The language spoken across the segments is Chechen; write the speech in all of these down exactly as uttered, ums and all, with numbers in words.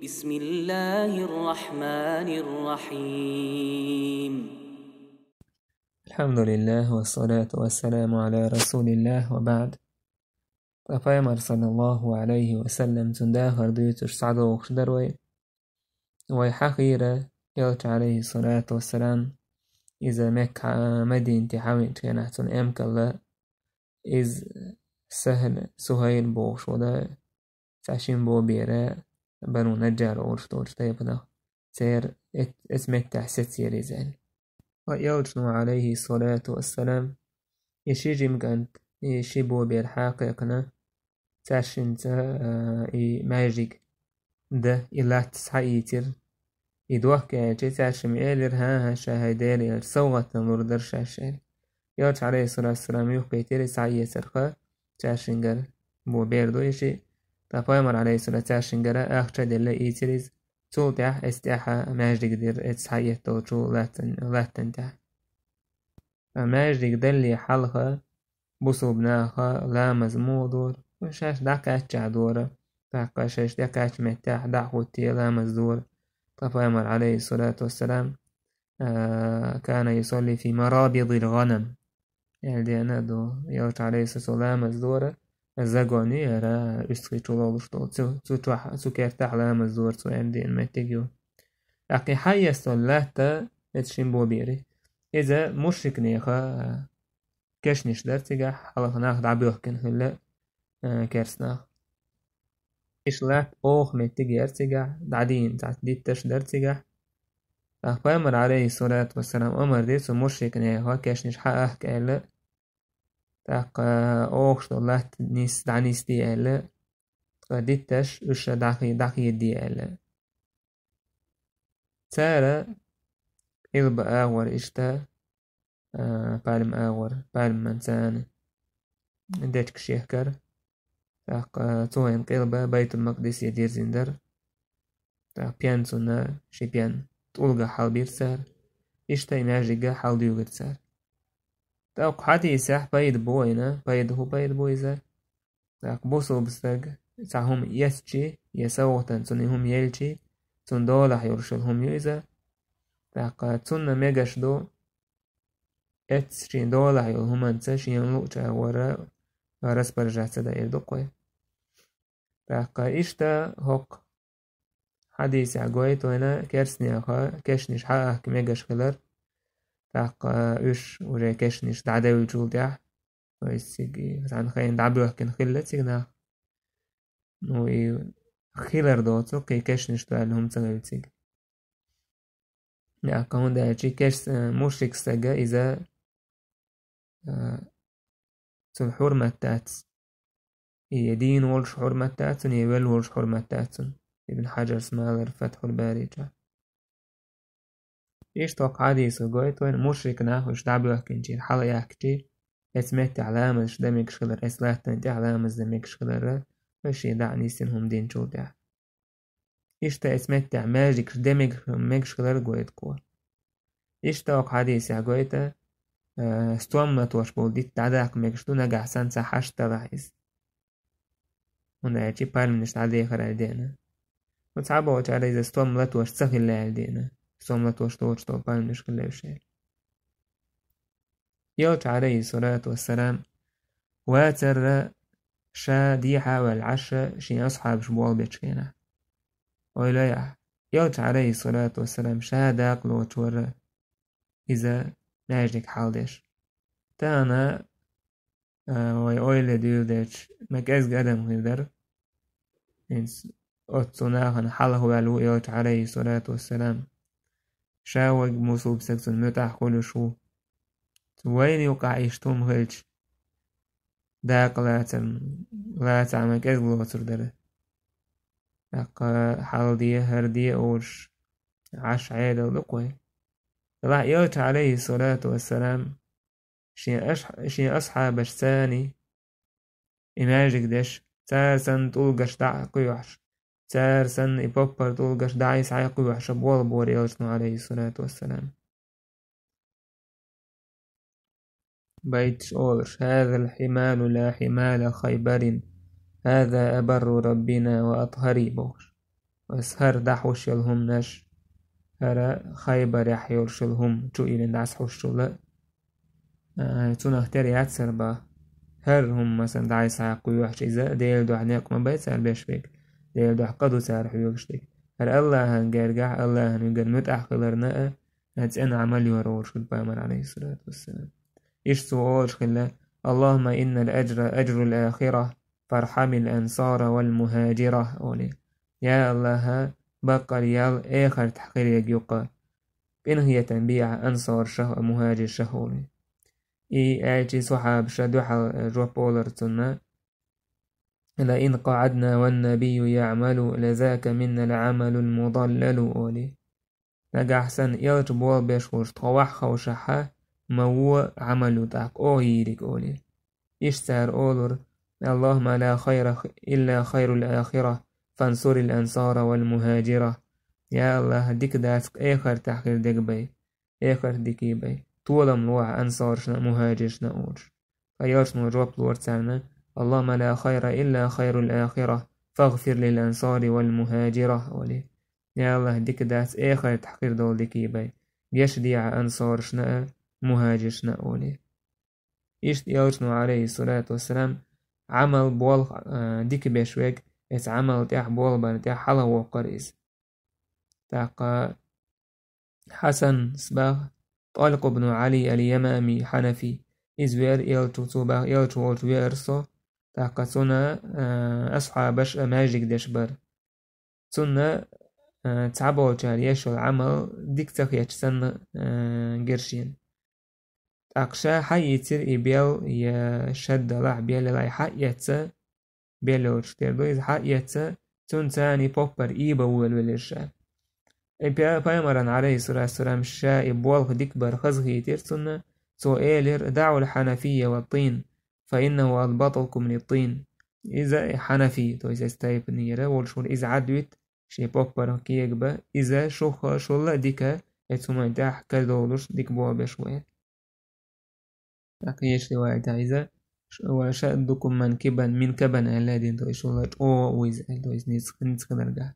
بسم الله الرحمن الرحيم. الحمد لله والصلاة والسلام على رسول الله وبعد. Пайхамар, саллаллаху алейхи ва саллам, цун дахар дуьйцуш схьадогӀуш дара вай. Вай хьахийра, Элча, алейхи салату вассалам, иза Мекка, Мадинате хьавеъчу хенахь цунна эмкалла, иза Сахьл, Сухьайл бохуш вара, цхьа шин бобера, Бану Наджар олуш долчу тайпанах, церан эц-, эцу меттехь сецира иза аьлла. Ткъа Элчано, алейхи салату вассалам, и ши жима кӀант, и ши бобер хьакхайкхина, цаьршинца, а, и маьждиг дан, и латта схьаийцира. И дохка аьлча, цаьршимма элира: «ХӀан-хӀа, ша хӀай Делан элча, совгӀатана лур дара шаьш», — аьлла. Элча, алейхи салату вассалам, юхкхийтира и схьаэцарх цаьршингара, бобер ду и шиъ. Ткъа Пайхамар, алейхи салату, цаьршингара ахча а делла ийцира иза. Цул тӀаьхьа эцу тӀаьхьа маьждиг дира эцу схьаэтталучу латтан-, латтана тӀехь. Ткъа маьждиг далле хьалха бусулба наха ламаз муха дора? Шаьш дӀакхаьччахь дора. ТӀаккха шаьш тӀекхаьчча меттехь дӀа а хӀуттий ламаз дора. Ткъа Пайхамар, алейхи салату вассалам, а, «كان يصلي في مرابض الغنم», аьлла деана ду. Элча, алейхи салату вассалам, ламаз дора, загон ю яра, уьстагӀий чу ловлуш долу, цу, цу чохь, цу кертахь ламаз дора цо аьлла деана меттиг ю. ТӀаккха и хьаэцна латта эцу шин бобери. Иза мушрикнеха кешнаш дара цигахь, хьалха нах дӀабоьхкина хилла, а, керстанах. Иштта латта оха меттиг яра цигахь, дӀадийна цхьацца дитташ дара цигахь. ТӀаккха Пайхамар, алейхи салату вассалам, омар дира цу мушрикнеха кешнаш хьаахка аьлла. ТӀаккха охуш долу латта нис-, дӀанисде аьлла. Ткъа дитташ уьш дӀахи-, дӀахеде аьлла. Цара къилба агӀор иштта, а, пальма агӀор, пальман царна дечкаш ехкара. ТӀаккха цу хенахь къилба Байтул-Макъдисе дирзина дара. ТӀаккха пен цунна, ши пен тӀулга хьалбира цара. Иштта и маьждига хьалдуьйгура цара. ТӀаккха хьадисехь пайда бу вайна, пайда хӀун пайда бу иза? ТӀаккха бусулба стаг цхьа хӀума эцчи, я совгӀатана цунна и хӀума елчи, цунна долахь йолуш йолу хӀума ю иза. ТӀаккха цунна мегаш ду, эцци шен долахь йолу хӀуманца шена лууча агӀора распоряжаться дан эр ду-кх вай. ТӀаккха иштта хӀокху хьадисехь гойту вайна керстанеха кешнаш хьаахка мегаш хилар. ТӀаккха уьш уже кешнаш дӀадевллачул тӀаьхьа, то есть цига цхьана хенахь дӀабоьхкина хилла цига нах. Ну, и хилар доцу, кхин кешнаш ду аьлла хӀума ца хилла цига. ТӀаккха хӀунда аьлча кеш-, э, мушрик стага иза, э, цунна хьурмат дац. И дийна волуш хьурмат дац цунна, и велла волуш хьурмат дац цунна. Ибн Хьаджарс ма аллара Фатхьул-Бари чохь. Иштта хӀокху хьадисо гойту вайна, мушрик нах уьш дӀабоьхкинчера хьалаяьхкичи, эцу меттехь ламазаш дан мегаш хилар, эцу латтана тӀехь ламаз дан мегаш хилар, вай шен дӀа а нисдина хӀума динчул тӀаьхьа. Иштта эцу меттехь маьждигаш де мег-, мегаш хилар гойту кхо. Иштта хӀокху хьадисехь гойту, э, стом латош болу дитт дӀадаккха мегаш ду нагахь санна цхьа хьашт далахь иза. ХӀунда аьлча пальманаш дӀадехар аьлла деана. Ну, цхьаболчара иза стом латош ца хилла аьлла деана. Стом латош доцуш долу пальманаш хилла уьш аьлла. Элча, алейхи салату вассалам, вацара ша дехьа а ваьлла Ӏаш шен асхьабаш болх бечу хенахь. Ойла йо ахь, Элча, алейхи салату вассалам, ша дакъа лоцуш вара иза маьждиг хьалдеш. Тахана, а, вай ойла дуьйладелча, ма кӀезга адам хир дара. ХӀинца оццу нахана хьалха ваьлла ву Элча, алейхи салату вассалам. Ша вайга бусулба стаг цунна муьтӀахь хуьлуш ву. Вайна юкъахь иштта хӀума хилча, дакъа лацарна, лацахь ма кӀезга лоцур дара. ТӀаккха хьалде, хӀара де олуш, Ӏаш Ӏедал ду-кх вай. Делахь Элча, алейхи салату вассалам, шен аш-, шен асхьабашца царний и маьждиг деш, цара санна тӀулгаш дӀа а кхоьхьуш, цара санна и поппар тӀулгаш дӀа а схьа а кхоьхьуш болх бора Элчано, алейхи салату вассалам. Байташ олуш: «هذا الحمال لا حمال خيبر، هذا أبر ربنا وأطهر», — бохуш. Ас хӀара дӀахьош йолу хӀуманаш, хӀара Хайбарехь йолуш йолу хӀума чу ийрина дӀасахьош чула, а, цунах тера яцара бах. ХӀара хӀума, масала, дӀасахьакхоьхьча, иза Делан дуьхьа некъ ма бай цара беш верг, Делан дуьхьа къа ду цара хьоьгуш дерг. ХӀара АллахӀан гергахь, АллахӀан уггар муьтӀахь хиларна а, а, цӀена Ӏамал йора волуш хилла пайхамар, алейхиссалату вассалам. Иштта цо олуш хилла: «Аллахумма иннал аджра аджрул ахира, фархьамил ансара вал мухаджира», олий. Я АллахӀ, баккъал ял эхартахь хир ерг ю-кх, къинхетам бехьа ансаршах а, мухаджиршах а, олий. И аьлча, сахьабаша дуьхьал жоп олура цунна: «Ла ин къаӀадна ван набийю яӀмалу, ла зака миннал Ӏамалул мудаллалу», олий. Нагахь санна элча болх беш волуш тхо ваха ховшахь, ма вон Ӏамал ю тӀаккха оха йийриг, олий. Иштта цара олура: «Аллахумма ла хайра илла хайрул ахира, фансурил ансара вал мухаджира». Я АллахӀ, дика дац-кх эхартахь хир дерг бай, эхарт дика бай, толам лохьа ансаршна а, мухаджиршна а, олуш. Ткъа элчано жоп лора царна: «Аллахумма ла хайра илла хайрул ахира, фагфир лил ансари вал мухаджира», олий. Я АллахӀ, дика дац эхартахь хир долу дика бай, гечдехьа ансаршна а, мухаджиршна а, олий. Иштта элчано, алейхиссалату вассалам, Ӏамал болх, а, дика беш верг, эцу Ӏамал тӀехь болх барна тӀехь хьалхавоккхура иза. ТӀаккха Хьасанс бах, ТӀалкъ ибн Ӏали ал-Ямами хьанафи, иза веара элча, цо бах, элча волчу веара со, тӀаккха цунна, а, асхьабаш а маьждиг деш бара. Цунна, а, цхьаболчара еш йолу Ӏамал дика ца хеташ санна, а, гира шена. ТӀаккха ша хьаийцира и бел, я шад далахь, бел ялахь, хьаэцна, бел йолчух тера ду иза, хьаэцна, цунна царна и поппар ийбан волавелира ша. И пя-, пайхамаран, алейхиссалату вассалам, ша и болх дика бар хазахийтира цунна, цо элира: «ДаӀул хьанафийя ва тӀин, фа иннаху адбатукум ли тӀин». Иза и хьанафи, то есть эс тайпанера волуш вара, иза Ӏадвита, шен поппарх кегабан, иза шух шул а дика, эцу хӀуманна тӀехь карадолуш дика болх беш ву аьлла. ТӀаккха еш риваятехь иза: «Ва ашаддукум манкибан, минкабан», аьлла дина, то есть шул а чӀогӀа а ву иза аьлла, то есть ницкъ, ницкъ хиларгахь.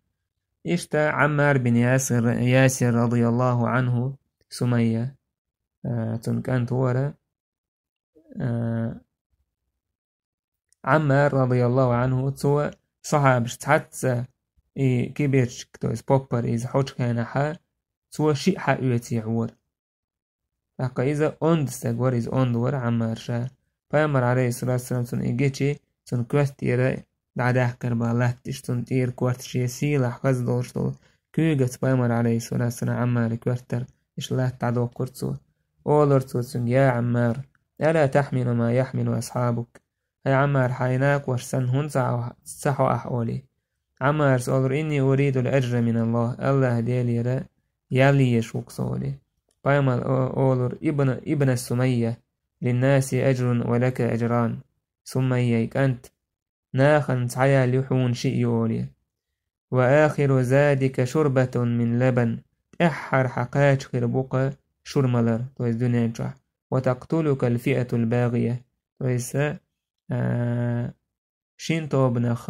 Иштта Ӏаммар бин Ясир, Ясир радияллаху Ӏанху, Сумайя, а, цуьнан кӀант вара, а, Ӏаммар радияллаху Ӏанху, цо сахьабаш цхьацца и кибирчик, то есть поппар иза хьочу хенахьа, цо шиъ хьаоьций хьора. ТӀаккха иза онда стаг вара, иза онда вара Ӏаммар ша. Пайхамар, алейхиссалату вассалам, цунна и гичи, цунна коьрта тӀера дӀадаьккхира бах латта, иштта цунна тӀера корта шен сийлахь хаза долуш долу куьйгаца пайхамар, алейхиссалату вассалам, Ӏаммари коьртара, иштта латта дӀадоккхура цо. Олура цо цуьнга: «Я Ӏаммар, ала тахьмилу ма яхьмилу асхьабук?» «ХӀай Ӏаммар, хьайн накъош санна хӀунда ца хьо-, ца хьо ахь?» олий. Ӏаммарс олура: «Инни уридул аджра мин Аллах», Аллах Делера ял езаш ву-кх со, олий. Пайхамар о-, олура: «Ибн, ибна Сумайя, линнаси аджрун ва лака аджран». Сумайяй кӀант, нахана цхьа ял ю, хьуна шиъ ю, олий. «Ва ахиру задика шурбатун мин лабан». ТӀаьххьара хьан кхача хир бу-кх шура малар, то есть дуьнен чохь. «Ва тактулука алфиатул багия». То есть, а, шина тобанах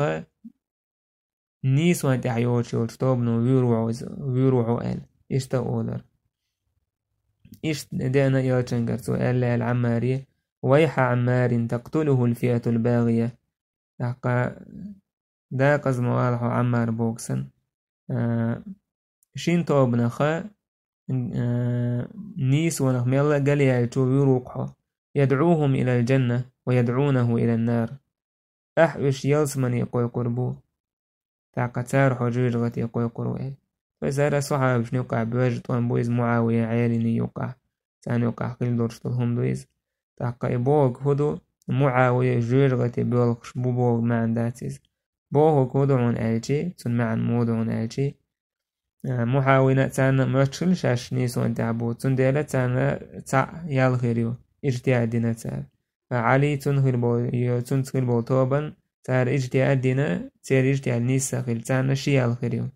нийсонан тӀехь йоцуш йолчу тобано вуьйр ву хьо иза, вуьйр ву хьо аьлла, иштта а олура. Иштта деана элчангара цо аьлла аьлла Ӏаммаре: «Вайхьа Ӏаммарин, тактулухул фиатул багия». ТӀаккха дакъаза ма вала хьо, Ӏаммар, боху санна. А, шина тобанах, а, нийсонах мелла а галъяьллачо вуьйр ву-кх хьо. «ЯдӀухум илал джанна ва ядӀунаху илан нар». Ахь уьш ялсамане кхойкхур бу, тӀаккха цара хьо жоьжахате кхойкхур ву аьлла. Вай цара сахьабашна юкъахь боьжна тӀом бу иза, МуӀавия Ӏелина юкъахь, царна юкъахь хилла долуш долу хӀума ду иза. ТӀаккха и бохург хӀун ду, МуӀавия жоьжахате боьлхуш бу бохург маьӀна дац иза. Бохург хӀун ду хьуна аьлчи, цуьнан маьӀна муха ду хьуна аьлчи, а, МуӀавина а царна а моьттуш хилла шаьш нийсонан тӀехь бу, цундела царна цхьаъ ял хир ю, ижтихӀад дина цара. А Ӏали цунна хир бо-, ё-, цунца хир болу тобанна цара ижтихӀад дина, церан ижтихӀад нийса хилла, царна ши ял хир ю.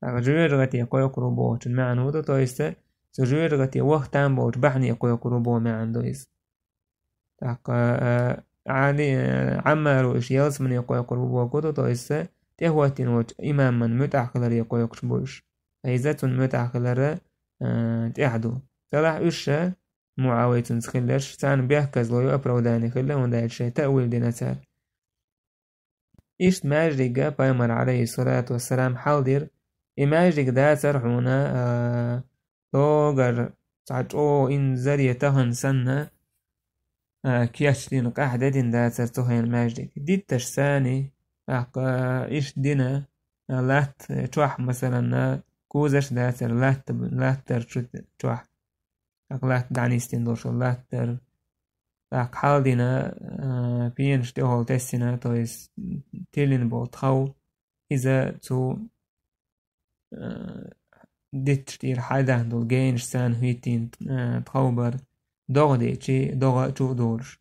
ТӀаккха жоьжахате кхойкхур ву бохучун маьӀна хӀун ду, то есть цу жоьжахате ваха там болчу бахьане кхойкхур ву боху маьӀна ду иза. ТӀаккха, а, Ӏали, а, Ӏаммару уьш ялсамане кхойкхур ву бохург ду, то есть тӀехӀоттийна волчу имаман муьтӀахь хиларе кхойкхуш бу уьш. Иза цунна муьтӀахь хилар, а, тӀехь ду. Делахь уьш ша, МуӀавицунца хилларш, царна бехказло ю, оправдание хилла, хӀунда аьлча шайн таъвил дина цара. Иштта маьждига пайхамар, алейхиссалату вассалам, хьалдира, и маьждиг дацара хьуна, а, догар цхьа чӀогӀа инзаре тахана санна, а, кечдина, къаьхьа дедина дацара цу хенан маьждиг. Дитташ царний, тӀаккха иштта дина, а, латта чохь, масалан, кузаш дацара латта, латтар чу-, чохь. ТӀаккха латта дӀанисдина долуш латтар. ТӀаккха хьалдина, а, пенаш тӀехула тесна, то есть тиллина болу тхов, иза цу, а, дитташ тӀера хьайдахна долу генаш царна хӀиттийна, а, тхов бара, догӀа дечи, догӀа а чу а долуш.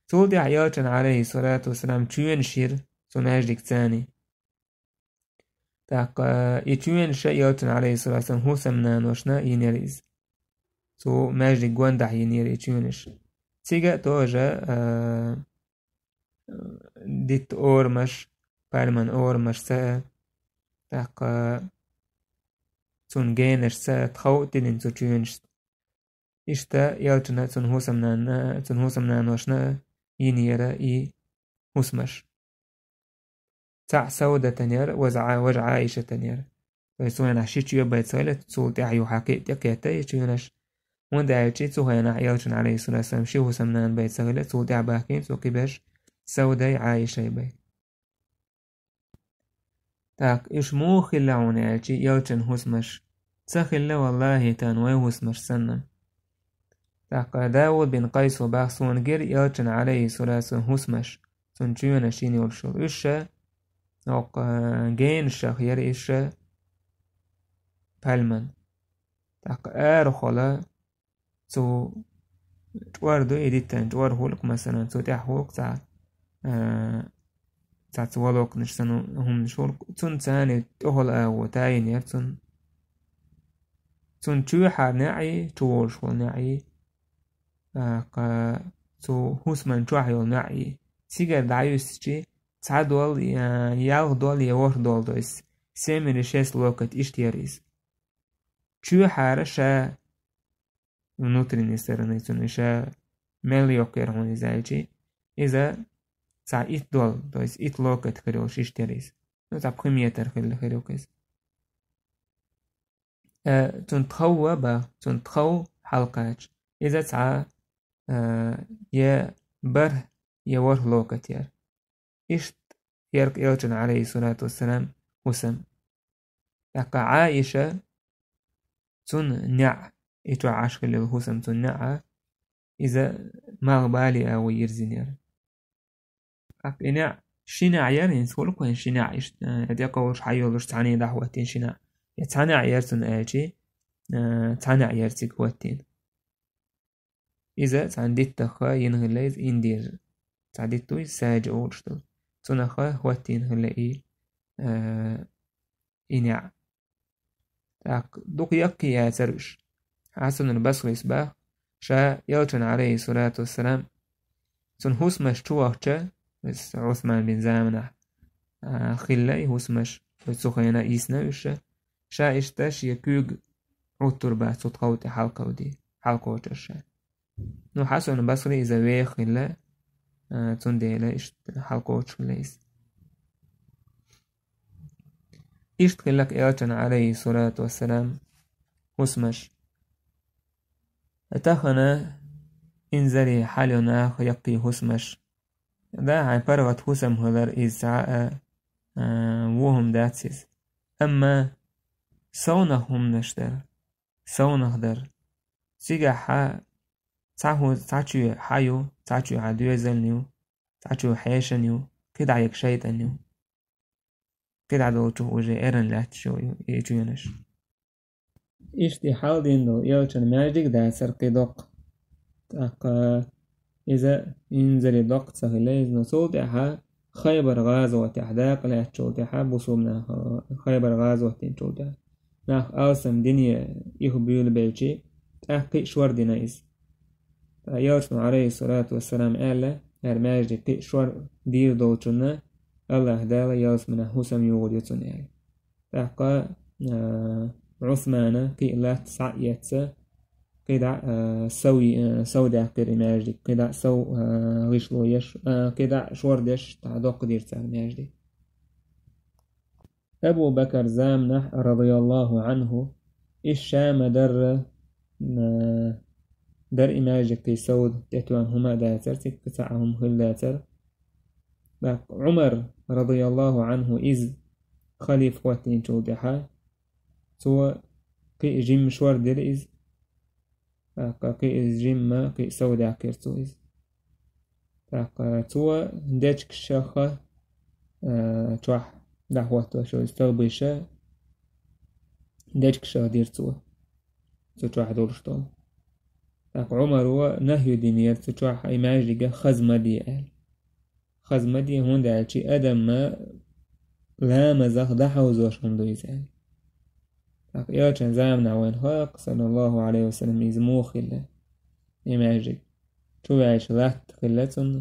Цул тӀаьхьа элчана, алейхиссалату вассалам, чоьнаш йира цу маьждиг царний. ТӀаккха и чоьнаш а элчана, алейхиссалату вассалам, хӀусамнаношна йинера иза. Цу маьждиг гондахь йинера и чоьнаш. Цига а тоже, а, дитта орамаш, пальман орамашца а, тӀаккха цунна генашца а тхов а тиллина цу чоьнашца. Иштта элчана, цунна хӀусамнанна, цунна хӀусамнаношна а йинера и хӀусамаш. Цхьаъ Саудатан яра, важа Ӏа-, важа Ӏайшатан яра. То есть цу хенахь ши чоь бен ца хилла, цул тӀаьхьа юха кхин а тӀекхетта и чоьнаш. ХӀунда аьлча цу хенахь элчана, алейхиссалату вассалам, ши хӀусамнана бен ца хилла, цул тӀаьхьа бахкийна цу кхиберш Саудай, Ӏайшай бен. Так, уьш муха хилла хьуна аьлча, элчан хӀусамаш? Ца хилла, валлахӀи, тан вай хӀусамаш санна. ТӀаккха Дауд бин Къайсо бах, суна гира элчан, алейхиссалату вассалам, хӀусамаш, цунна чоьнаш йина йолуш йолу. Уьш ша, оккха, генашах яра уьш ша пальман. ТӀаккха арахула цу чкъор ду, и диттан чкъор хуьлу-кх, масалан, цу тӀехь хуьлу-кх цхьа, а, цхьацца волокнаш санна хӀуманаш хуьлу-кх, цунна царна тӀехула агӀо тайина яра цунна. Цунна чоьхьара неӀий, чуволуш волу неӀий, а, кха, цу хӀусаман чохь йолу неӀий. Цигара дӀаюьстичи, цхьа долу, а, ялх долу я ворхӀ долу, то есть семь или шесть локоть, иштта яра иза. Чоьхьара ша, внутренней стороны цунна ша мел йоккха яра хьуна иза аьлчи, иза цхьа итт долу, то есть итт локоть хир йолуш иштта яра иза. Ну, цхьа пхи метр хилла хир ю-кх иза. Э, цунна тхов а бах, цунна тхов хьалакхача. Иза цхьа, э, я бархӀ, я ворхӀ локоть яра. Иштта яра-кх элчан, алейхиссалату вассалам, хӀусам. ТӀаккха Ӏайша, цунна неӀ, и чохь Ӏаш хилла йолу хӀусам, цунна неӀ, иза малхбале агӀо йирзинера. ТӀаккха и неӀ, ши неӀ яра, хӀинца хуьлу-кх вайн ши неӀ, иштта, э, тӀекховлуш, хьайолуш, цхьаьна дӀахӀоттийна ши неӀ. Я цхьа неӀ яра цунна аьлчи, э, цхьа неӀ яра цига хӀоттийна. Иза цхьана диттах йина хилла иза, индир. Цхьа дитт ву иза, саьжа олуш ду. Цунах хӀоттийна хилла и, э, и неӀ. Так, дукха яккхий яцара уьш. Хьасанул Басрис бах, ша элчан, алейхиссалату вассалам, цунна хӀусамаш чу вахча, иза Ӏусман бин заманахь, а, хилла и хӀусамаш, цу хенахь йисна уьш, ша иштта шен куьйга Ӏуттур бац цу тхов тӀе хьалкховди-, хьалкхочуш ша. Ну, Хьасанул Басри иза веха хилла, а, цундела иштта хьалкхочуш хилла иза. Иштта хилла-кх элчан, алейхиссалату вассалам, хӀусамаш. Тахана инзаре хьал йо наха яккхий хӀусамаш. Да, хьайн паргӀат хӀусам хилар иза цхьа а, а, ву хӀума дац иза. Амма совнах хӀуманаш дара, совнах дара. Цигахь хьа цхьа хӀу-, цхьа чоь хьа ю, цхьа чоь хьа доьзална ю, цхьа чоь хьешана ю, кхидӀа яга шайтӀанна ю. КхидӀа долчух уже эрна лаьтташ ю и чоьнаш. Иштта и хьал дина долу элчан маьждиг дацара кхин доккха. ТӀаккха иза инзаре доккха ца хилла иза, но цул тӀаьхьа Хайбар гӀазотехь, дакъа лаьттачул тӀаьхьа, бусулба наха Хайбар гӀазот динчул тӀаьхьа, нах алсам дине юха буьйлабелчи, тӀаккха кхин а шор дина иза. Ткъа элчано, алейхиссалату вассалам, аьлла, хӀара маьждиг кхин а шор дийр долчунна, АллахӀ Дала ялсаманехь хӀусам йогӀур ю цунна аьлла. ТӀаккха, а, Ӏусмана кхин а латта схьа а эцна, кхидӀа, а, сов, а, сов даьккхира и маьждиг, кхидӀа сов, а, гӀишло еш, а, кхидӀа шор деш, дӀа доккха дира цара маьждиг. Абу Бакар заманахь, радияллаху Ӏанху, из ша ма-дарра, а, дара и маьждиг кхин сов тӀетоьхна хӀума а дацара, цхьаккха цхьа а хӀума хилла дацара. ТӀаккха Ӏумар, радияллаху Ӏанху, из халиф хӀоттийначул тӀаьхьа, цо кхин а жимма шор дира из, тӀаккха кхин а жимма, кхин а сов даьккхира цо из. ТӀаккха цо дечкашха, а, чохь дӀахӀоттош йолу столбаша дечкашха дира цо, цу чохь долуш долу. ТӀаккха Ӏумаро нахью динера цу чохь и маьждига хаза ма де аьлла. Хаза ма де, хӀунда аьлча и адам ламазах дӀахьовзош хӀума ду иза аьлла. ТӀаккха элчан заманахь вайна хаьа, саллаллаху Ӏалайхи ва саллам, иза муха хилла, и маьждиг. Чу ваьлча латта хилла цунна,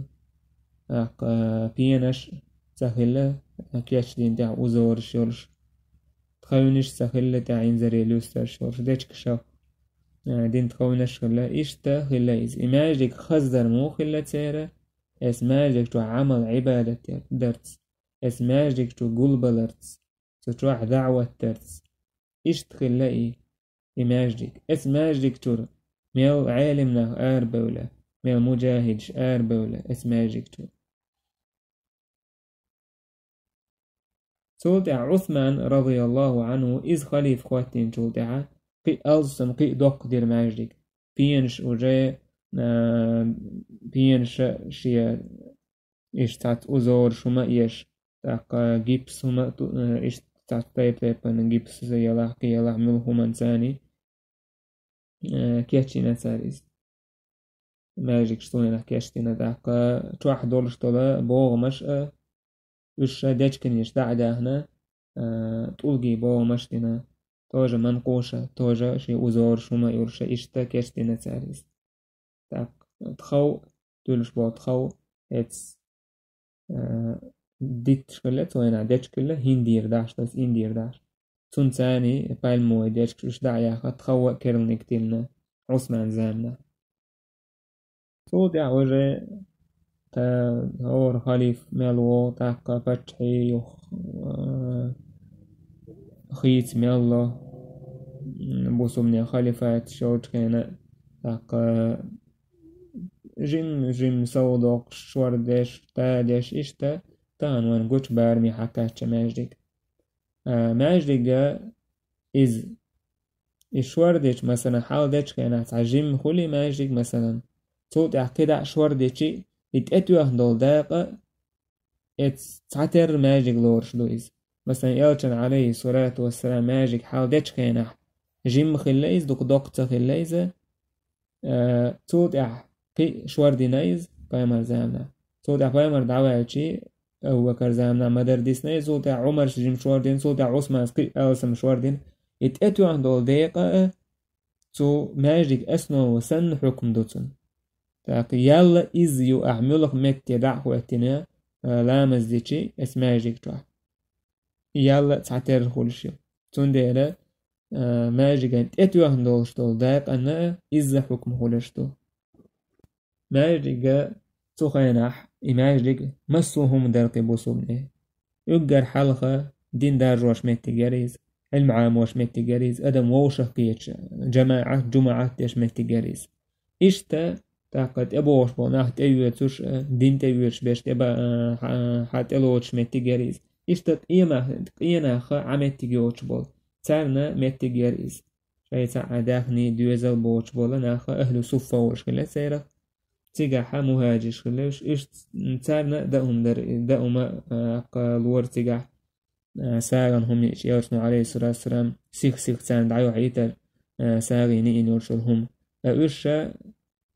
тӀаккха пенаш ца хилла, кечдина тӀехь узораш йолуш. Тхевнаш ца хилла тӀехь инзаре люстарш йолуш, дечкашах, а, дина тхевнаш хилла, иштта хилла иза. И маьждиг хаздар муха хилла церан, эс маьждиг чохь Ӏамал, Ӏибадат дарца, эс маьждиг чу гулбаларца, цу чохь даӀват дарца. Иштта хилла и, и маьждиг. Эс маьждиг чуьра мел Ӏелим нах арабевлла, мел муджахидаш арабевлла эс маьждиг чуьра. Цул тӀаьхьа Ӏусман, радияллаху Ӏанху, иза халиф хӀоттийначул тӀаьхьа, кхин а алсам, кхин а доккха дира маьждиг. Пенаш уже, а, пенаша шен иштта цхьацца узораш хӀума а еш, тӀаккха гипс хӀума а ту-, а, иштта цхьацца тайп-тайпана гипс ялахь, кхин ялахь, муьлха хӀуманца а, кечйина цара иза. Маьждигаш цу хенахь кечдина, тӀаккха чохь долуш долу богӀамаш а, уьш ша дечканаш дӀа а даьхна, а, тӀулгийн богӀамаш дина, тоже манкъуша, тоже шен узораш хӀума а йолуш, иштта кечдина цара иза. ТӀаккха тхов, туьллуш болу тхов, эц, а, дитташ хилла, цу хенахь дечка хилла, хӀиндийра дахьаш, то есть индийра дахьаш. Цунца а пальмовый дечкаш уьш дӀа а яьхна, тхов а керланиг тиллина Ӏусман заманахь. Цул тӀаьхьа уже тхан хӀора халиф мел вогӀу, тӀаккха паччахье юха, а, хийца мел ло, м, бусалбанийн халифаташ йолчу хенахь, тӀаккха жим-жим сов доккхуш, шор деш, та деш, иштта тахана вайна гучу барамехь кхаьчна маьждиг. А, маьждига иза, и шор дечу, масалан, хьал дечу хенахь цхьа жимма хуьлий маьждиг, масалан, цул тӀаьхьа кхидӀа а шор дечи, и тӀетоьхна долу дакъа, эц цхьатерра маьждиг лоруш ду иза. Масалан, элчан, Ӏалайхи ссалату вассалам, маьждиг хьал дечу хенахь жимма хилла иза, дукха доккха ца хилла иза, а, цул тӀаьхьа кхин а шор дина иза пайхамар заманахь. Цул тӀаьхьа пайхамар дӀаваьлчи, Абу Бакар заманахь ма-дарра дисна иза, цул тӀаьхьа Ӏумарс жим шор дина, цул тӀаьхьа Ӏусманс кхин а алсам шор дина. И тӀетоьхна долу декъа а цу маьждиг основа санна хьукм ду цунна. ТӀаккха ялла иза ю ахь муьлха метте дӀа а хӀоьттина, а, ламаз дичи эс маьждиг чохь. Ялла а цхьатерра хуьлуш ю. Цундела, а, маьждиган тӀетоьхна долуш долу дакъана а изза хьукм хуьлуш ду. Маьждига цу хенахь, и маьждиг массо а хӀума дара кхин бусалбанийн. Уьггар хьалха дин даржош меттиг яра иза, Ӏилма Ӏамош меттиг яра иза, адам вовшах кхеташ, жамаӀат, жумаӀат деш меттиг яра иза. Иштта, тӀаккха тӀебогӀуш болу нах тӀеоьцуш, а, дин тӀеоьцуш берш тӀеба-, а, хьа-, хьа тӀелоцуш меттиг яра иза. Иштта къемах-, къенах а меттиг йоцуш болу, царна меттиг яра иза. Шайца а даьхний, доьзал боцуш болу нах а, ахӀлу суффа олуш хилла церах. Цигахь а мухӀажирш хилла уьш, иштта царна а даа хӀума дара, даа хӀума, а, кха лора цигахь. А, сагӀина хӀума йиъча, элчано, Ӏалайхи ссалату вассалам, сих-сиха царна дӀайохьийтара, а, сагӀина йиъна йолуш йолу хӀума. А уьш ша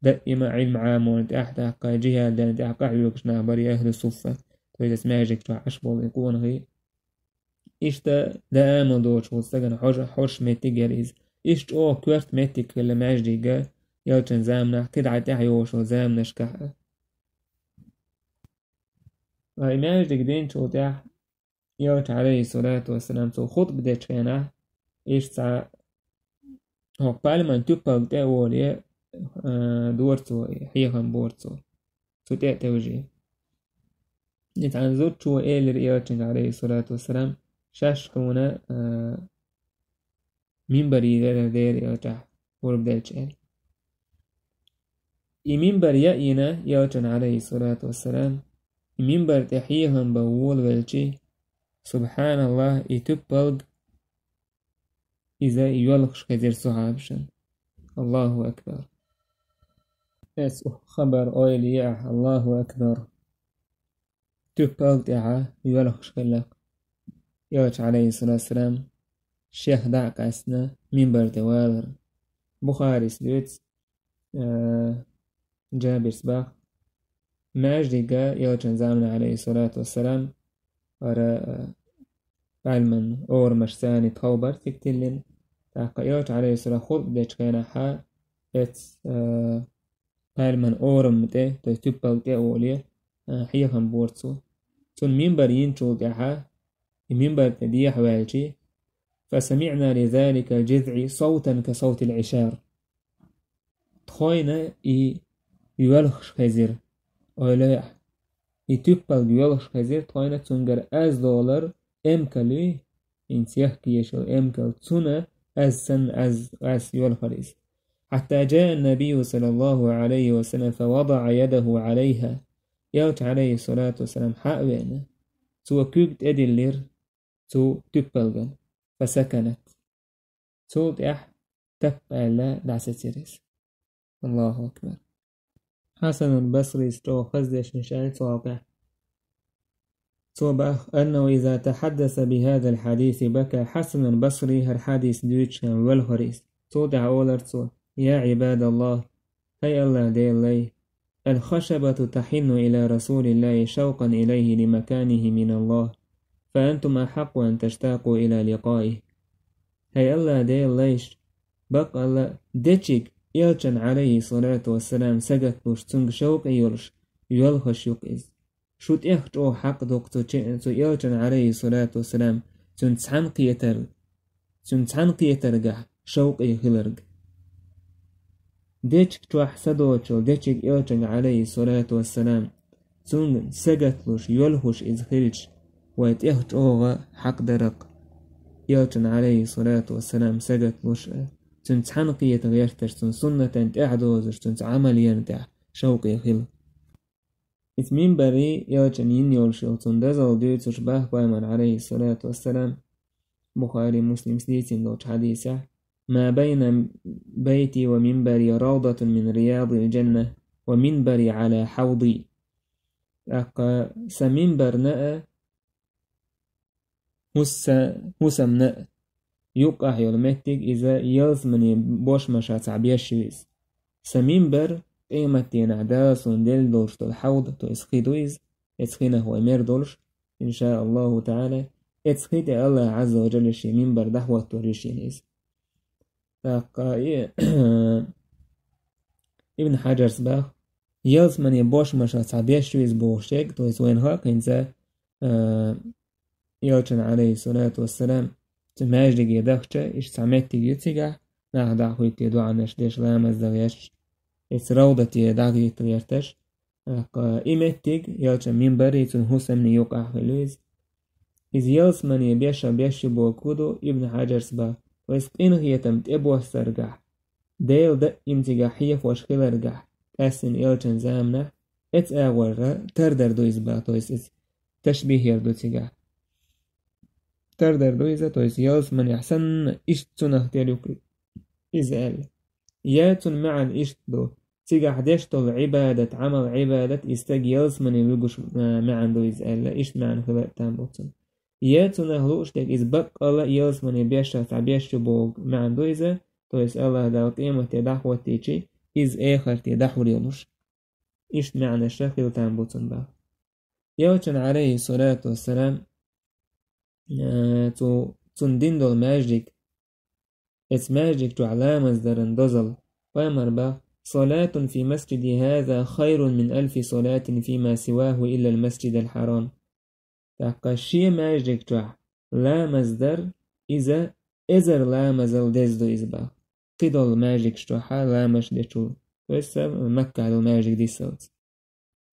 даима Ӏилма Ӏаморна тӀехь, тӀаккха жихӀад дарна тӀехь къахьоьгуш нах бара и ахӀлу суффа, то есть маьждиг чохь Ӏаш болу и къонахий. Иштта даа амал доцуш волу стагана хьожа-, хьожуш меттиг яра иза. Иштта чӀогӀа коьрта меттиг хилла маьждига, элчан заманахь, кхидӀа тӀаьхьа йогӀуш йолу заманашкахь а. Ва и маьждиг динчул тӀаьхьа Элча, алейхиссалату вассалам, цо хутба дечу хенахь, иштта цхьа хӀокху пальман туьппалг тӀе а воле, а, дора цо, хьехам бора цо. Цу тӀе а тевжий. И цхьана зудчо элира Элчанга, алейхиссалату вассалам, шаьш хьуна, а, мимбар йийр яра дера Элчахь, хурба делча аьлла. И мимбар яа йина Элчан, алейхиссалату вассалам, и мимбар тӀе хьехам бан волавелчий, субханаллах, и туьппалг иза йоьлхуш хезира сахьабашна. Аллаху акбар. Эс хабар ойла е ахь, Аллаху акбар. Туьппалг тӀехьа йоьлхуш хилла. Элча, алейхиссалату вассалам, шех дӀа а къаьстина, мимбар тӀе валар. Бухарис дуьйцу, а, Джабирс бах. Маьждига Элчан заманахь, алейхиссалату вассалам, хӀара, а, пальман орамаш царна тхов бара цига тиллина. ТӀаккха Элча, алейхиссалам, хутба дечу хенахьа, эц, а, пальман орам тӀе, то есть туьппалг тӀе а воле, а, хьехам бора цо. Цунна мимбар йинчул тӀаьхьа, и мимбар тӀе дехьаваьлчий, فسمعنا لذلك الجذع صوتا كصوت العشار. Тхойна и йоьлхуш хезира. Ойла е ахь. И туьппалг йоьлхуш хезира тхойна, цуьнгара аз долар эмкал юй, хӀинца яхка еш йолу эмкал, цунна аз санна аз, аз йоьлхура иза. حتى جاء النبي صلى الله عليه وسلم فوضع يده عليها. Элча, алейхиссалату вассалам, хьа а веана, цо куьг тӀедиллира цу туьппалган. فسكنت. Цул тӀаьхьа тап аьлла дӀасецира иза. Аллаху акбар. Хьасанул Басрис чӀогӀа хаза дешнаш аьлла цу хьокъехь. Цо бах: أنه إذا تحدث بهذا الحديث بكى. Хьасанул Басри хӀара хьадис дуьйцучу хенахь воьлхура иза. Цул тӀаьхьа олура цо: يا عباد الله، хӀай Аллах Делан лай, الخشبة تحن إلى رسول الله شوقا إليه لمكانه من الله، فأنتم أحق أن تشتاقوا إلى لقائه. ХӀай Аллах Делан лайш, баккъалла дечиг Элчан, алейхиссалату вассалам, сагатдеш, цуьнга шовкъе йолуш, йоьлхуш ю-кх иза. Шу тӀех чӀогӀа хьакъ ду-кх цу че-, цу Элчан, алейхиссалату вассалам, цуьнан цхьаьнакхетар-, цуьнан цхьаьнакхетаргахь шовкъе хиларг. Дечиг чохь са доцучул дечиг Элчанга, алейхиссалату вассалам, цуьнга сагатдеш, йоьлхуш иза хилча, вай тӀех чӀогӀа хьакъ дара-кх Элчан, алейхиссалату вассалам, сагатдеш, цуьнан цхьаьнакхета гӀерташ, цуьнан суннатан тӀаьхьадозуш, цуьнца Ӏамал ярна тӀехь шовкъе хила. Иза мимбарий Элчан йина йолуш йолу цуьнан дозалла дуьйцуш бах пайхамар, алейхиссалату вассалам, Бухари, Муслимс дийцина долчу хьадисехь: ما بين بيتي ومنبري روضة من رياض الجنة ومنبري على حوضي. ТӀаккха сан мимбарна а, хӀусса-, хӀусамна а юккъехь йолу меттиг иза ялсаманин бошмашца беш ю иза. Сан мимбар къематдийнахь Дала суна делла долуш долу хьавд, то есть хи ду иза, эцу хинах вай мер долуш, иншааллаху та'ала, эцу хи тӀе Аллах Ӏазза ва Джалла шен мимбар дӀахӀоттор ю шена иза. ТӀаккха и, Ибн Хьаджарс бах, ялсаманин бошмашца беш ю иза бохуш ерг, то есть вайна хӀокхуьнца, а, Элчан, алейхиссалату вассалам, цу маьждиге дахча, иштта цхьа меттиг ю цигахь, нах дӀахӀуьттий, доӀанаш деш, ламаз дан гӀерташ, эцу равдате дӀахӀитта гӀерташ. ТӀаккха и меттиг, Элчан мимбарий, цуьнан хӀусамний юккъехь хилла ю иза. Иза ялсамане беша беш ю бохург хӀун ду, Ибн Хьаджарс бах, вайца къинхетам тӀебоссаргахь, Делан даим цигахь хьехош хиларгахь, къаьстина Элчан заманахь, эцу агӀорра тардар ду иза бах, то есть иза ташбихь яр ду цигахь. Тардар ду иза, то есть ялсаманехь санна иштта цунах тера ю иза аьлла. Я цуьнан маьӀна иштта ду, цигахь деш долу Ӏибадат, Ӏамал, Ӏибадат, и стаг ялсамане вуьгуш, а, маьӀна ду иза аьлла, иштта маьӀна хила а там бу цуьнан. Я цунах лууш дерг иза баккъалла ялсамане бешшехь цхьа беш ю боху маьӀна ду иза, то есть Аллах Дала къематде дӀахӀоттийчи, иза эхарте дӀахьур йолуш. Иштта маьӀнаш хила там бу цуьнан бах. Элчан, алейхиссалату вассалам, э, цу, цунна дина долу маьждиг, эцу маьждиг чохь ламаз даран дозалла, пайхамар бах, صلاة في مسجدي هذا خير من ألف صلاة فيما سواه إلا المسجد الحرام. ТӀаккха шен маьждиг чохь ламаз дар, иза эзар ламазал деза ду иза боху. Кхидолу маьждигаш чохь ламазаш дечул, то есть Маккахь долу маьждиг дисалц.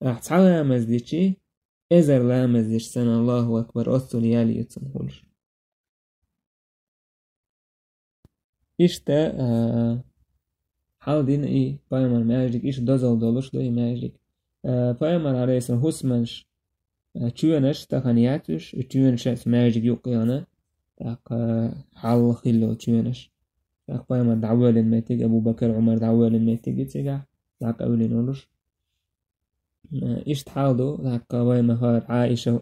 Ахь цхьа ламаз дичи, эзар ламаз дича санна, Аллаху акбар, оццул ял ю цунна хуьлуш. Иштта, а, хьал дина и пайхамар маьждиг, иштта дозалла долуш ду и маьждиг. А, пайхамар, алейхиссалам, хӀусамаш, а, чоьнаш тахана яц уьш, и чоьнаш а цу маьждиг юккъе яхана, тӀаккха хьал хилла йолу чоьнаш. ТӀаккха пайхамар дӀавоьллина меттиг, Абу Бакар, Ӏумар дӀавоьллина меттиг цигахь, дӀакъевлина волуш. Э, иштта хьал ду, тӀаккха вай ма-, хӀара Ӏаиша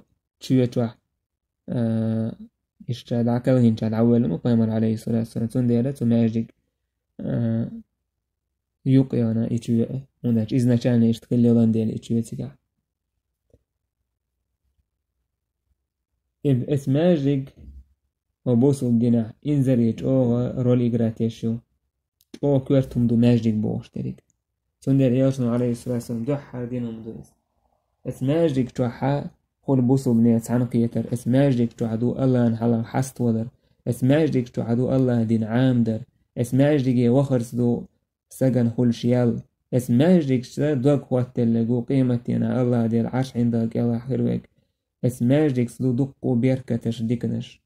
чоь чохь, э, иштта дӀакхелхинчохь дӀавоьллина ву пайхамар, алейхиссалату вассалам. Цундела цу маьждиг, э, юккъе яхана и чоь, хӀунда аьлча изначально иштта хилла йолан дела и чоь цигахь. И, эс маьждиг вай бусулба динехь инзаре чӀогӀа роль играть еш ю. ЧӀогӀа коьрта хӀума ду маьждиг бохуш дерг. Цундела Элчано, алейхиссалату вассалам, дуьххьара дина хӀума ду иза. Эс маьждиг чохь хуьлу бусулба нехан цхьаьнакхетар, эс маьждиг чохь ду Аллахьан хьалха хьаставалар, эс маьждиг чохь ду Аллахьан дин Ӏамадар, эс маьждиге вахарца ду стагана хуьлуш ял. Эс маьждигца дог хӀоттаделларг ву къематдийнахь Аллахьан Дела Ӏарш хьиндагӀа кӀелахь хир верг. Эс маьждигца ду дуккха беркаташ, диканаш.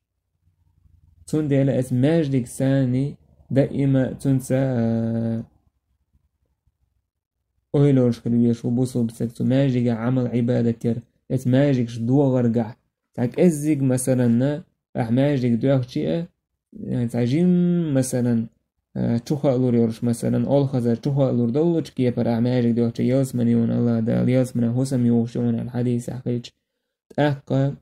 Цундела эс маьждиг санна даима цунца, а, ойла йолуш хила везаш ву бусулба стаг, цу маьждигехь Ӏамал-Ӏибадат яр. Эс маьждигаш догӀаргахь, цхьа кӀеззиг, масалан, ахь маьждиг доьхчи а, э, цхьа жимма, масалан, э, чухаалур йолуш, масалан, олхазар чухаалур доллучу кепара ахь маьждиг доьхчи, ялсамане ю хьуна Аллахь Дала, ялсаманехь хӀусам йохуш ю хьуна аьлла хьадисехь хилча, тӀаккха,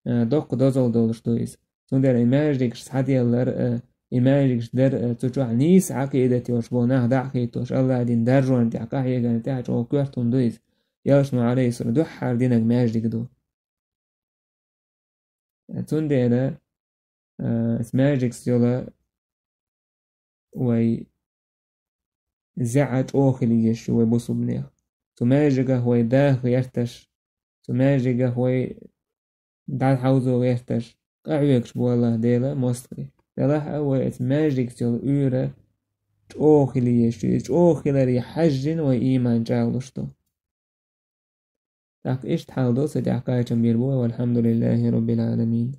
э, доккха дозалла долуш ду иза. Цундела и маьждигаш схьаделлар, э, и маьждигаш дар, э, цу чохь нийса Ӏакъидат йолуш болу нах дӀа а хӀиттош, Аллахьан дин даржорна тӀехь, къахьегарна тӀехь чӀогӀа коьрта хӀума ду иза. Элчано, алейхиссалам, дуьххьара динарг маьждиг ду. Цундела, а, маьждигца йолу вай зӀе чӀогӀа хила езаш ю вай бусулба нехан. Цу маьждигах вай даха гӀерташ, цу маьждигах вай дӀахьовзо гӀерташ къахьоьгуш бу Аллахь Дела мостагӀий. Делахь а вай эс маьждигца йолу уьйр чӀогӀа хила езаш ю. И чӀогӀа хиларе хьаьжжина вай ийман чӀагӀлуш ду. ТӀаккха иштта хьал ду, цу тӀехь кхачам бийр бу вай, валхьамдулиллахи роббил Ӏаламин.